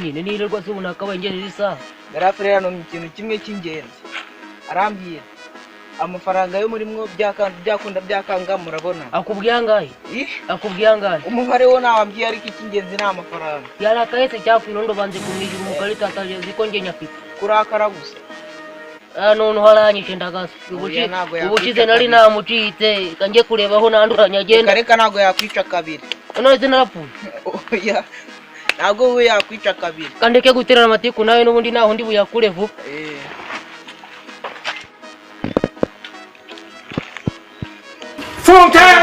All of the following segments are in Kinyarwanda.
Nyine nirirwa se ubu nakabaye ngejeje isaha. Garafure yanomye ikintu kimwe cy'ingenzi, arambwira amafaranga yo muri mwo byakunda byakanga murabona. Akubwiye angahe? Ih, Akubwiye angahe? Umubare wo ntawambwiye, ariko icy'ingenzi ni amafaranga. Yarakaye se cyakwirondo banze kumwishyura umukarita atazi ko njye nyafite. Kurakara gusa. Ah, none haranyishe ndagasa. Oya, ntabwo yakwica Ubushize nari kabiri. namucitse, kanjye kureba aho nanduranya Reka agenda. reka, ntabwo yakwica kabiri. None se narapfuye? Oya, ntabwo we yakwica kabiri. Kandeke guterana amatiku nawe, n'ubundi naho ndi buyakure vuba. Eh.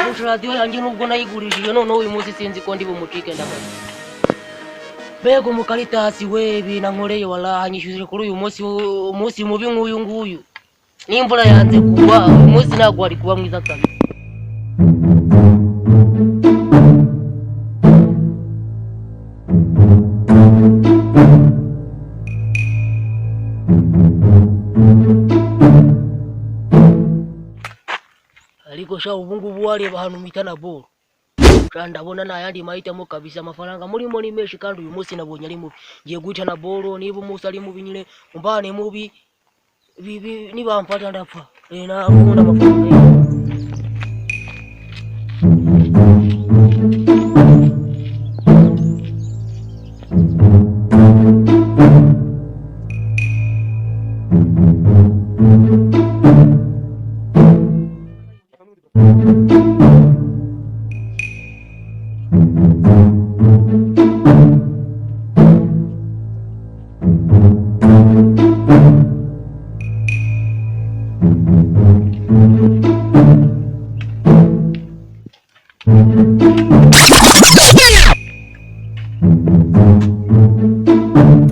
Kurusha radiyo yanjye nubwo nayigurishije, noneho uyu munsi sinzi ko ndi bumucike ndagasa. Mbega umukaritasi we, ibintu ankoreye warahanyishyuje kuri uyu munsi, umunsi mubi nk'uyu nguyu. N'imvura yanze kugwa, uyu munsi ntabwo wari kuba mwiza kabisa. Ariko sha, ubu ngubu wareba ahantu mpita na boro. Sha, ndabona nta yandi mahitamo kabisa, amafaranga murimo ni menshi kandi uyu munsi nabonye ari mubi. Ngiye guhita na boro, niba umunsi ari mubi nyine umbane mubi, nibamfata ndapfa. Eh, nabona amafaranga.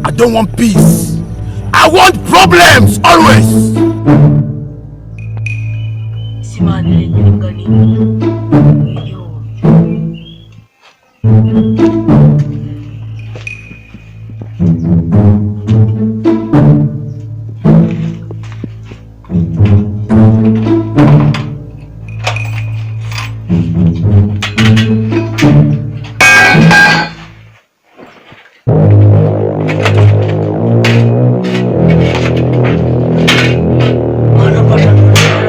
I don't want peace. I want problems always. Simanire nyirimbwa ni iyo. Mana mfasha,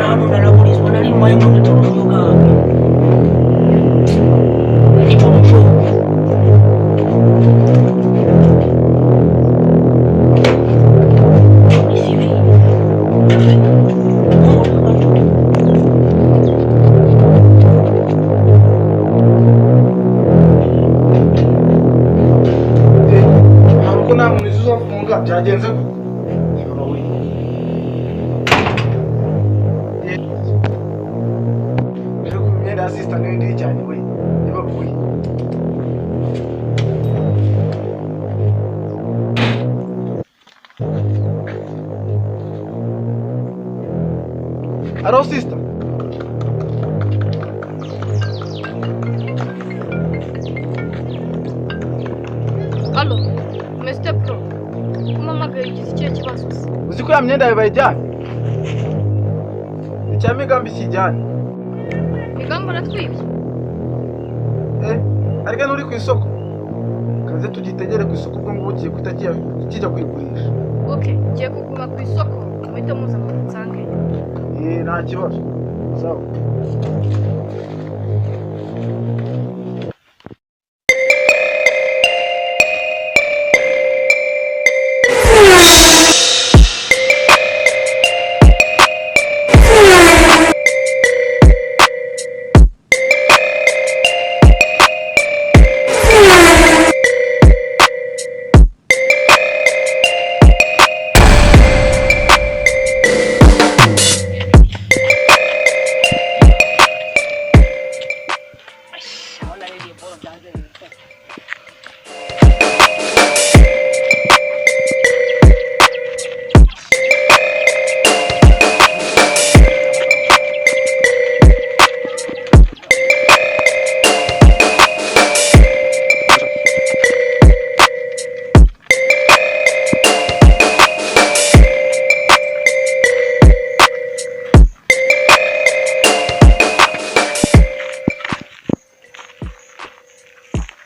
hano naraburizwa, nari mbaye mu gitorosho bwawe. Igitorosho. Isibi. Ntabwo nta muntu uzafunga, byagenze gute? Rero ku myenda ya sister niyo ndi cyane we ntibapfuye. Alo sister. Alo, Mr. Pro, kumpamagaye ugize ikihe kibazo se? Uzi ko ya myenda yawe bayijyanye? Icya Migambi kijyanye. Migambi aratwibye? Eh, ariko nturi ku isoko. Kaze tugitegere ku isoko, ubwo ngubu ugiye guhita kijya kuyigurisha. Okay, ngiye kuguma ku isoko, muhite muza munsange. Eh, nta kibazo. Sawa.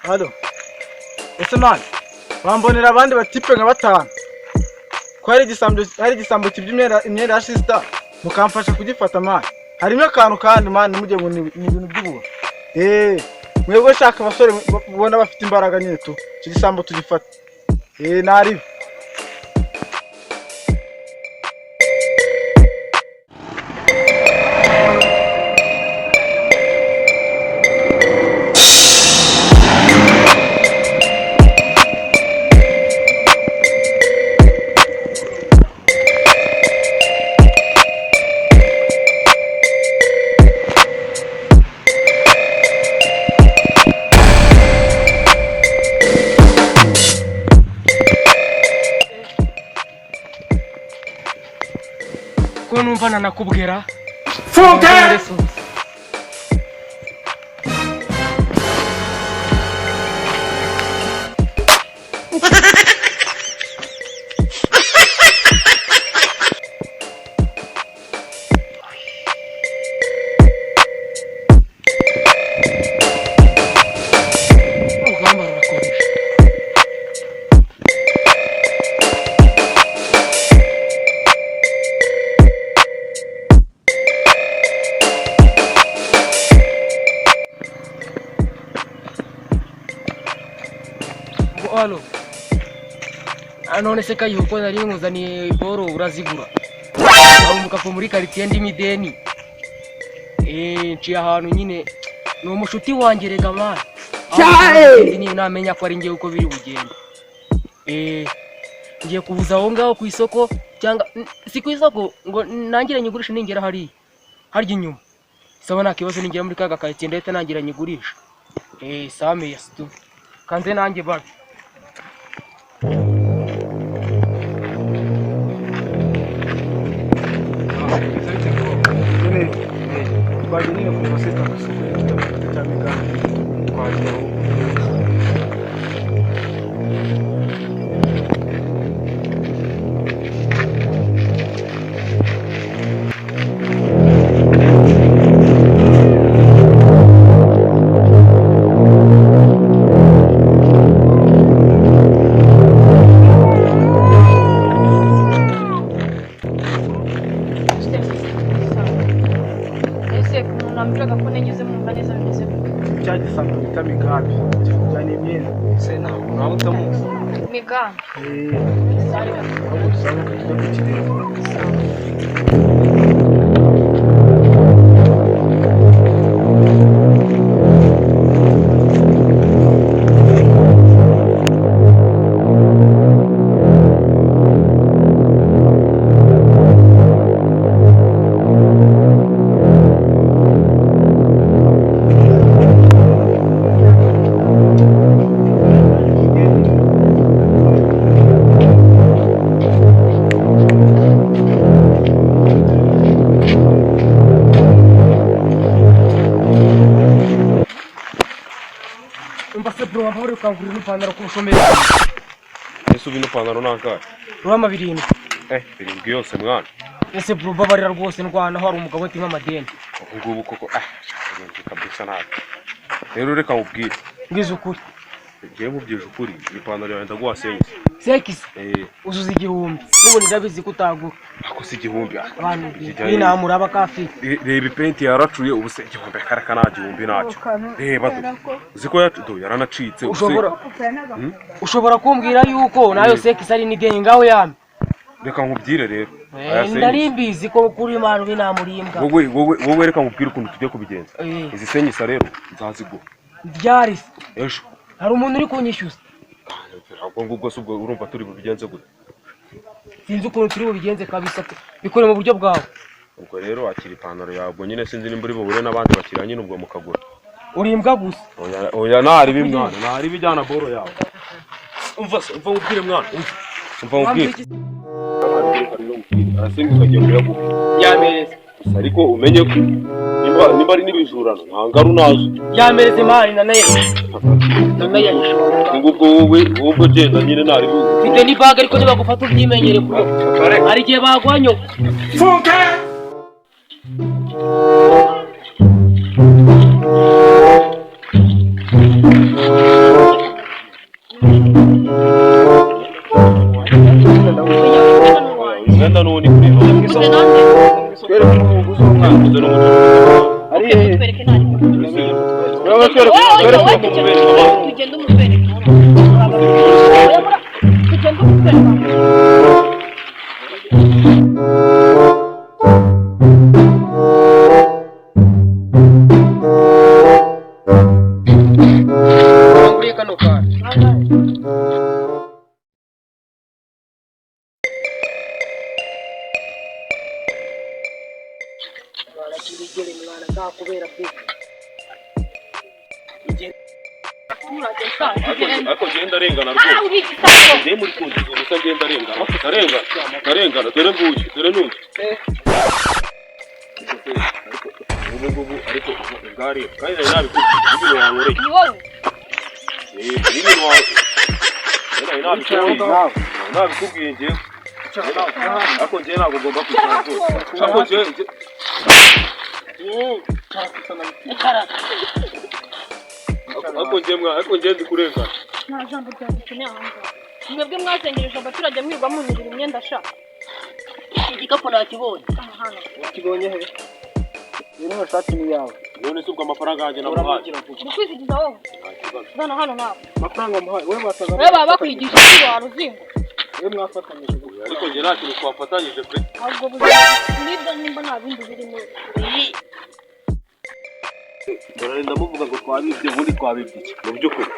Alo. Ese man. Bambonera abandi batipe nka batanu. Ko hari igisambo kibye imyenda ya sister, mukamfasha kugifata man. Harimo akantu kandi man mujye ngo ni ibintu by'ubuntu. Mwebwe shaka abasore ubona bafite imbaraga nyine tu. Icyo gisambo tugifata. Nari. Ko numva nanakubwira Funke! Urugamba rurakomeje. Alo. None se kayiho ko nari nkuzaniye boro urazigura. Hari umukako muri quartier ndi mideni. Nciye ahantu nyine ni umushuti wanjye rega man. Cyae! Ni namenya ko ari ngiye uko biri bugende. Ngiye kubuza aho ngaho ku isoko cyangwa si ku isoko ngo nangire nyigurishe ningera hari. Harya inyuma. Saba nta kibazo ningera muri kaga quartier ndahita nangira nyigurisha. Same yasitu. Kanze nanjye babi. Twagiye nyine ku masista ku isoko cya Migambi. Twagiye aho. Ese umuntu wambwiraga ko nigeze mwumva neza bimeze gute? Cya gisambo bita Migambi kikujyana imyenda. Se ntabwo waba utamuzi. Migambi. Ahubwo tuzamuke tujye kukireba. Umva se bro wampa ukangurira ipantaro ku bushomeri. Ese ubu ino pantaro nangahe? Ruhama 7. 7 yose mwana. Ese bro babarira rwose ndwana hari umugabo ntima amadeni. Ubu ngubu koko kabisa nabi. Rero reka nkubwire. Ngize ukuri. Ngiye nkubwije ukuri ipantaro yawe ndaguha senkisi. Senkisi? Uzuza 1000. N'ubundi ndabizi ko utagura. Ako si 1000. Abantu binamura bakafi. Reba ipenti yaracuye ubu se 1000 karaka nta 1000 nacyo. Reba uzi ko yacu yaranacitse. Ushobora kumbwira yuko nayo senkisi ari n'ideni ngaho yame. Reka nkubwire rero. Nari mbizi ko kuri imana binamurimbwa. Wowe reka nkubwire ukuntu tugiye kubigenza. Izi senkisi rero nzaziguha. Ryari se? Ejo. Hari umuntu uri kunyishyuza. Ubwo ngubwo se ubwo urumva turi bubigenze gute? Sinzi ukuntu turi bubigenze kabisa. Bikore mu buryo bwawe. Ubwo rero wakira ipantaro yawe ubwo nyine sinzi nimba uri buhure n'abandi bakiriya nyine ubwo mukagura. Urimbwa gusa. Oya nari mwana, nari bijyana boro yawe. Umva se, umva nkubwire mwana, umva nkubwire. Arasenga ukagiye kuyaguha. Yamereze. Gusa ariko umenye ko nimba ari n'ibijurano nta ngaru nazo. Yamereze mari nanaye. Nanaye. Ubwo wowe ubwo genda nyine nari buzi. Mfite n'ibaga ariko nibagufata ubyimenyere kure. Hari igihe bagwanyo. Funke! Wishyure nande. Twereke umuguzi w'umwana. Uze n'umuco. Ari hehe? Mutwereke ntari. Wowe twereke Wowe twereke wowe umuguzi. tugende umutwereke. Tugende umutwereke. Nguriye kano kantu. Mwana kirigere mwana nzakubera pe. Ariko ngenda arengana rwose. Ah, uri igisambo. Ngiye muri kundiza ubusa ngenda arengana. Arengana. Arengana. Dore nguyu. Dore n'uyu. Ubu ngubu ariko ubwari kandi nari nabikubwiye ibintu wankoreye. Ni wowe. Ibintu wankoreye. Nari nabikubwiye. Nawe. Nabikubwiye njyewe. Ariko njyewe ntabwo ngomba kwicara rwose. Ariko njyewe ariko njyewe mwa ariko njyewe ndi kurengana. Nta jambo ryawe dukeneye aha ngaha. Mwebwe mwazengereje abaturage mwirwa munyurira imyenda sha. Igikapu nakibonye. Aha hano. Ukibonye he? Iyi ni shati ni yawe. None se ubwo amafaranga yanjye namuhaye. Uri kwizigiza wowe. Zana hano nawe. Amafaranga wamuhaye wowe basaga. Wowe baba bakwigisha iki wa ruzingo. Wowe mwafatanyije. Ariko njye nta kintu twafatanyije pe. Ahubwo buzima nibyo nimba nta bindi birimo. Murarinda muvuga ngo twabibye ubundi twabibye iki mu by'ukuri.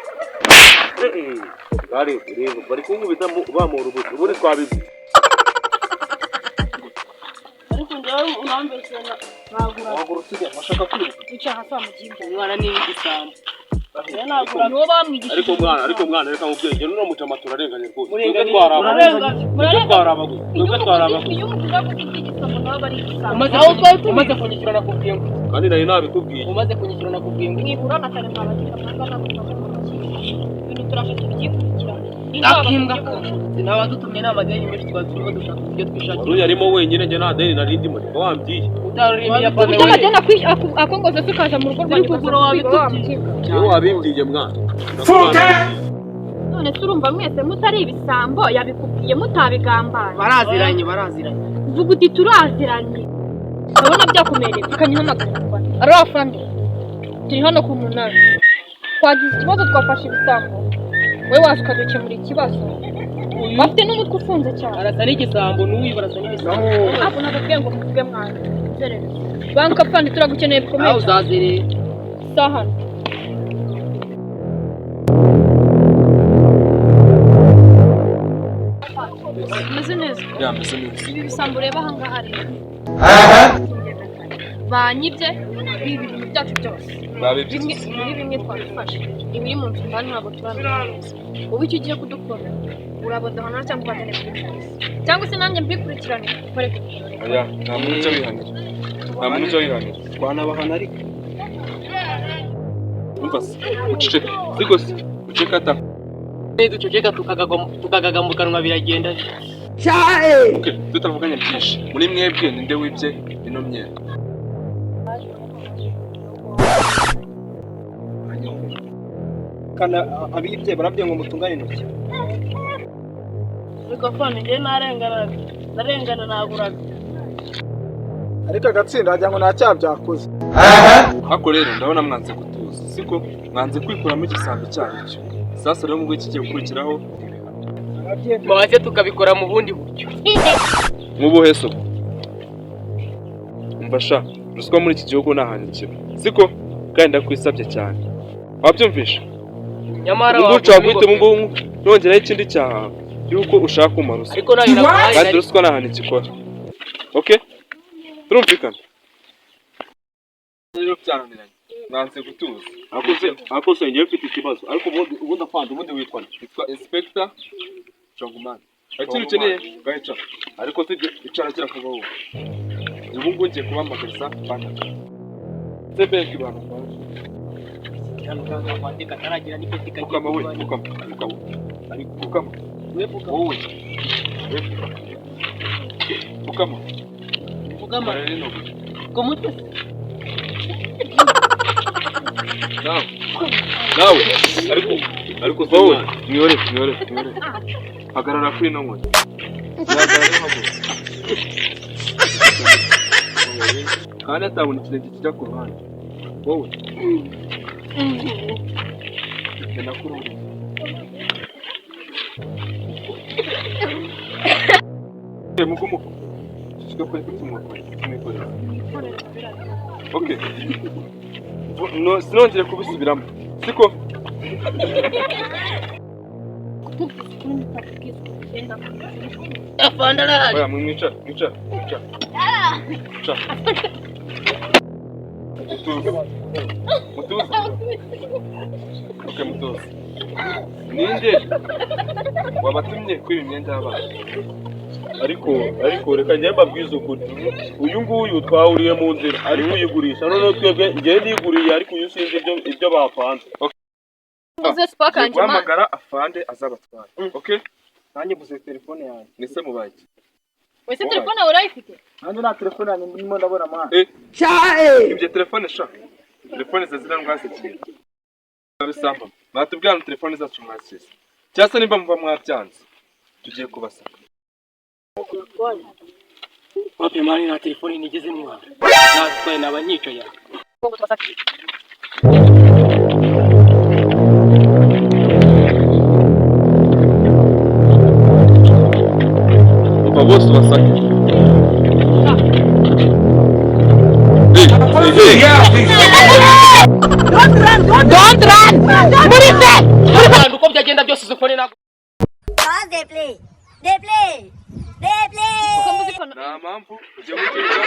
Bari reba bari kunkubita bamura ubusa ubundi twabibye. Ariko njyewe urambeshye nagura. Wahagurutse ujya washaka kwiruka. Icara hasi wa muginga. Umwana ni igisambo. Njyewe nagura. Niwo bamwigishije. Ariko mwana reka mubyeyi njye n'uno mutama turarenganye rwose. Twebwe Murenganye. twarabaguze. Murarenganye. Twebwe twarabaguze. Iyo Twebwe twarabaguze. iyo umuvuga ko ufite igisambo nawe aba ari igisambo. Umaze kunyishyura nakubwiye ngo. Kandi nari nabikubwiye. Umaze kunyishyura nakubwiye ngo. Mwiburana cyane mwabagira mwanga ntabwo ibintu turaje tubyikurikirane. Akimbwa kashobotse. Ntawadutumye ni amadeni menshi twari turimo dushaka uburyo twishakira. Wari uyarimo wenyine njye nta deni nari ndimo niko wambwiye. Utarurimo iyapana Uburyo amadeni akongoza se ukaza mu rugo rwanjye kugura ukaza kwiba wa wabitubwiye. muginga. Niwe wabimbwiye mwana. None se urumva mwese mutari ibisambo yabikubwiye mutabigambanye. Baraziranye baraziranye. Vuga uti turaziranye. Urabona byakomereye tukanyihamagara. Ari afande. Turi hano ku munani. Twagize ikibazo twafashe ibisambo. Wowe waza ukadukemura ikibazo. Bafite n'umutwe ufunze cyane. Arasa n'igisambo n'uyu barasa n'igisambo. Ntabwo nababwiye ngo muvuge mwana. Nzererezi. Banka afande turagukeneye bikomeye Nawe cyane. uzazerera. Saha. Umeze neza. Ya meze neza. Ibi bisambo ureba aha ngaha rero. Banyibye ibi bintu byacu byose. Babibye. Bimwe muri bimwe twabifashe. Ibiri mu nzu ndani ntabwo turamenya neza. Wowe icyo ugiye kudukora urabadahana cyangwa ubajyane kuri polisi. Cyangwa se nanjye mbikurikirane bareke. Oya, nta muntu ujya wihanira. Nta muntu ujya wihanira. Twanabahana ariko. Umva se, uceceke. Siko se, uceceke ata. Duceceka tukagaga mu kanwa biragenda. Okay, tutavuganye byinshi. Muri mwebwe ninde wibye ino myenda? Kana abibye barabye ngo mutungane intoki. Mikrofone njyewe narenganaga. Narengana naguraga. Ariko agatsinda wagira ngo nta cyaha byakoze. Ariko rero ndabona mwanze gutuza. Siko mwanze kwikuramo igisambo icyo cyo. Sasa rero ngo iki kigiye gukurikiraho Baze tukabikora mu bundi buryo. nk'ubuhe so. Umva sha, ruswa muri iki gihugu nta hantu ikiba. Siko kandi ndakwisabye cyane. Wabyumvishe? Nyamara Ubu ngubu ushobora guhita ubu ngubu nongeraho ikindi cyaha yuko ushaka kumpa ruswa. Ariko nayo naguhaye Kandi ruswa nta hantu ikikora. Okay? Turumvikana? Rero byananiranye. Mwanze gutuza. Ariko se njyewe mfite ikibazo. Ariko ubundi afande ubundi witwa nde? Yitwa Inspector Chongumani. Hari ikintu ukeneye? Gahicara. Ariko se Icara kira kuba wowe. Ubu ngubu ngiye kubahamagariza banaka. Se benki bantu. Pfukama we, pfukama, pfukama. Ariko pfukama. Wowe. We pfukama. Pfukama. Pfukama. Rero ino. Ku mutwe. Nawe. Nawe. Ariko se Wowe. mwana. Mwihorere, mwihorere, mwihorere. Hagarara kuri ino nkoni. Hagarara haguruka. Kandi atabona ikirenge kijya ku ruhande. Wowe genda kuri uriya. Mugumu kigakore kimwikorera. Okay. No, sinongere kubisubiramo, siko? Kutubwiza ukuri mutakubwiza ukuri. Afande arahari. Oya, mwicara, mwicara, mwicara, mwicara. Mutuze, mutuze. Okay, mutuze. Ninde wabatumye kwiba imyenda y'abana? Ariko reka njye mbabwize ukuri, uyu nguyu twahuriye mu nzira ari kuyigurisha, noneho twebwe njye ndiguriye, ariko uyu sinzi ibyo bapanze. Uze sipaka Ngiye yanjye man. guhamagara afande azabatwara, okay? Nanjye mbuze telefone yanjye. Nese mubaye iki? Wese telefone yawe urayifite? Nanjye nta telefone yanjye ndimo ndabona, man. Ibyo telefone sha, telefone zazira mwazikiye bisambo. Mwatubwira ngo telefone zacu mwasize, cyangwa se nimba muva mwabyanze, tugiye kubasaka. Wapi man, nta telefone nigeze mwana, natwaye naba nyicaye. Ngo tubasake. Umva, bose ubasake. Don't run! Muri se! Abantu, uko byagenda byose, izo phone ntabwo Pause they play. They play. They play. Uko mbuze phone. Nta mpamvu ujya mu kibuga.